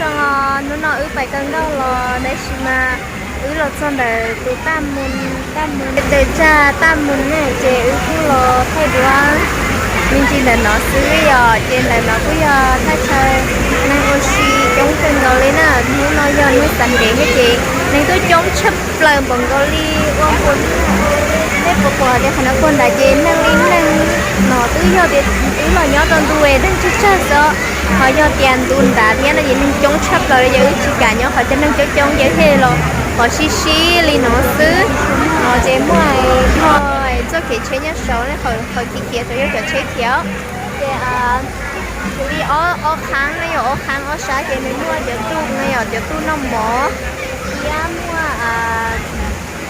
Zoo, hnub no wb pais kawg nkauj los tab sis mas wb los txog ntawm tus Taj Mus, Taj Mus, tus tsag Taj Mus ne ces wb kuj los thaij duab me ntsis ntawm no xwb yom. Ces ntawm no kuj yog thaj chaw neeg ua si coob kawg nkaus li na. Hnub no yog hnub Sunday thiab ces neeg tuaj coob tshaj plaws npaum nkaus li ua npua. Nej puas pom tias qhov no puag nrad ces neeg li neeg no twb yog tias wb los nyob rau ntu es neeg tsawg tsawg xwb, ho yog tias ntu nrad thiab no ces neeg coob tshaj plaws li ces wb tsis kam nyob qhov chaw neeg coob coob ces thiaj los qhov sib sib li no xwb. No ces muaj txoj kev tsheb nyob saud, qhov khiav khiav saud yog cov tsheb khiav. Ces kuv li ob qhab no yog ob qhab ob sab ces nws muaj cov tub no yog cov tub noj mov thiab muaj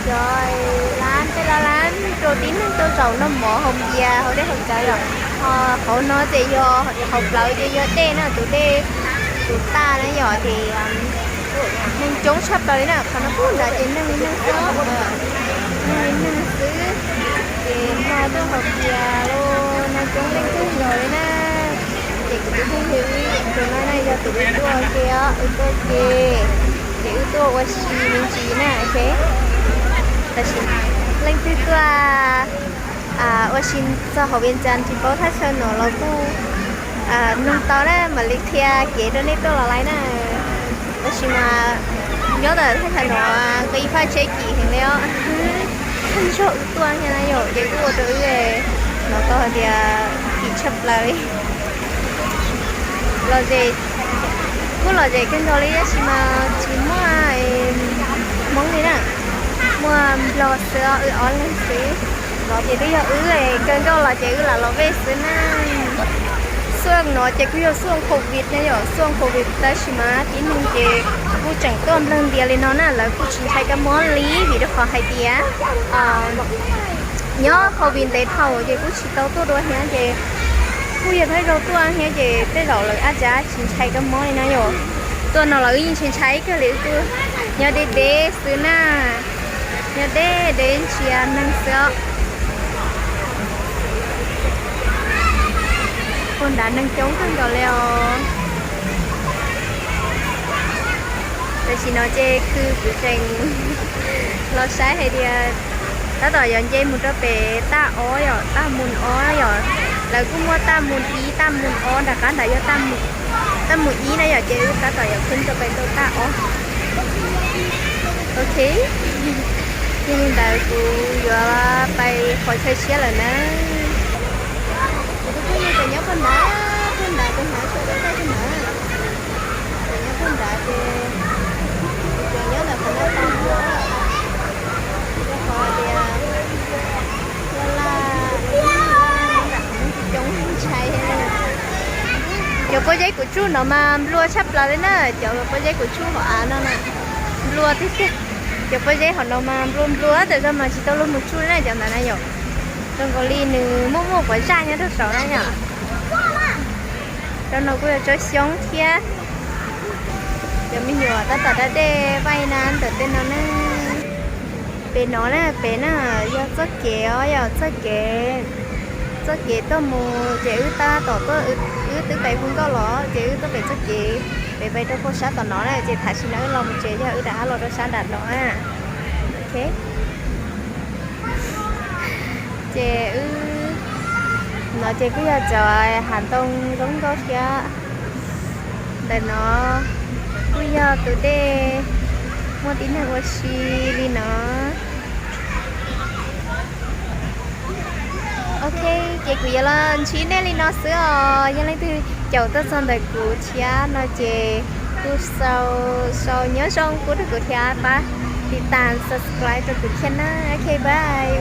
cov lab, tej lab lab rau tib neeg tuaj zaum noj mov haus npias haus dej haus cawv yom. Ho hauv no ces yog hauv plawv ces yog dej na, tus dej tus taj na yom. Ces neeg coob tshaj plaws li na, qhov no puag nrad ces neeg li neeg xwb, neeg li neeg xwb. Ces no tuaj haus npias los neeg coob leej kawg nkaus li na. Ces kuv tus phooj ywg tus no na yog tus wb tuaj ke os, wb tuaj ke, ces wb tuaj ua si me ntsis na, ok. Tab sis leej twg tuaj ua si txog hauv Vias Cas tsis paub thaj chaw no los kuj mloog tau na, mam li qhia kev rau nej tuaj los lais na. Tab sis mas nyob ntawm thaj chaw no nqi faj tsheb kim heev li os. Tag nrho wb tuaj thiab na yom, ces kuj ua rau wb hnov tau hais tias kim tshaj plaws li. Los ze, kuj lom zem kawg nkaus li tab sis mas tsis muaj Hmoob li na, muaj Nplog xwb, wb ob leeg xwb. No ces twb yog wb kawg nkaus los ces wb lam los vej xwb na. Xuaj no ces kuj yog xuaj covid na yom, xuaj covid tab sis mas tib neeg ces kuj tseem tuaj nplawg ntias li no na, lawv kuj tsis ntshai kab mob li vim rau qhov hais tias nyob covid ntev dhau ces kuj tsis tau tuaj dua thiab ces kuj yog thawj zaug tuaj thiab ces tej zaum lawv ab tsa tsis ntshai kab mob li na yom. Tuaj no los wb yeej ntshai ntshai kawg li, wb kuj nyob deb deb xwb na, nyob deb deb ntsia neeg xwb os. Puag nrad neeg coob kawg nkaus li os. Tam sim no ces kuv tseem los saib hais tias tab tom yuav nce mus rau pem Taj Ob yom, Taj Mus Ob yom. Lawv kuj muaj Taj Mus Ib, Taj Mus Ob, nram qab nrad yog Taj Mus Ib na yom, ces wb tab tom yuav khwb rau pem tau Taj Ob. Ok, yog li ntawd kuv yuav pais qhov chaw tshiab lawm na. Kuv tus phooj ywg tseem nyob puag nrad, puag nrad tus hnav tsho rau thaij puag nrad. Tseem nyob puag nrad ces kuv tseem nyob ntawm qhov no tau mus, rau qhov tias laj laj, coob ntshai. Cov pob zeb kuv tsuj no mas nplua tshaj plaws li na, cov pob zeb kuv tsuj hauv av no na, nplua tiag tiag. Cov pob zeb hauv no mas nplua nplua tas zog mas tsis tau luag mus tsuj li na cov ntawd na yom. Zoo nkaus li nws muaj muaj quav zaj nyob rau saud na yom. Rau no kuj yog tsob xyoob thiab. Cov me nyuam tab tom da dej vaij na ntawm tej no na. Pem no na, pem na yog txoj kev os, yog txoj kev, txoj kev tuaj mus ces wb tab tom tuaj, wb twb pem hu nkauj los ces wb tuaj pem txoj kev, pem pem rau puag sab tom no na ces tam sim no wb los mus tsev yog wb rov qab los rau sab nram no na. Ok. Ces wb, no ces kuj yog cov hav ntoo zoo nkauj thiab. Ntawm no kuj yog tus dej muaj tib neeg ua si li no. Ok, ces kuv yuav los ntsib nej li no xwb os. Yog leej twg caum tuaj txog ntawm kuv thiab no ces kuj sau, sau nyob zoo pub rau kuv thiab pab tiv tas subscribe rau kuv thiab na. Ok, bye.